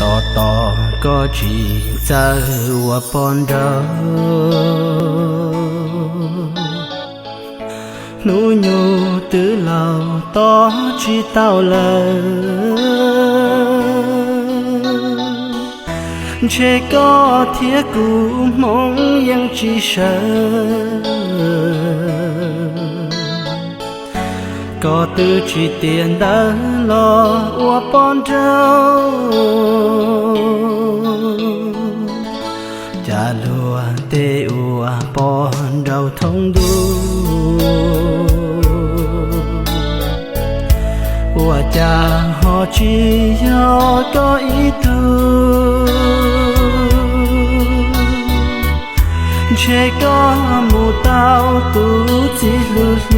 Tos tos koj tsis txawj ua poj nraug, hnub nyoog twb laus tos tsis tau lawm. Ntshe koj thiab kuv hmoov yeej tsis sawv. Koj twb tsis tiav ntawv los ua poj nraug, cas luag tej ua poj nraug thoob ntuj, ua cas ho tsis yog koj ib tug. Ntshe koj mus tau tus txiv hlub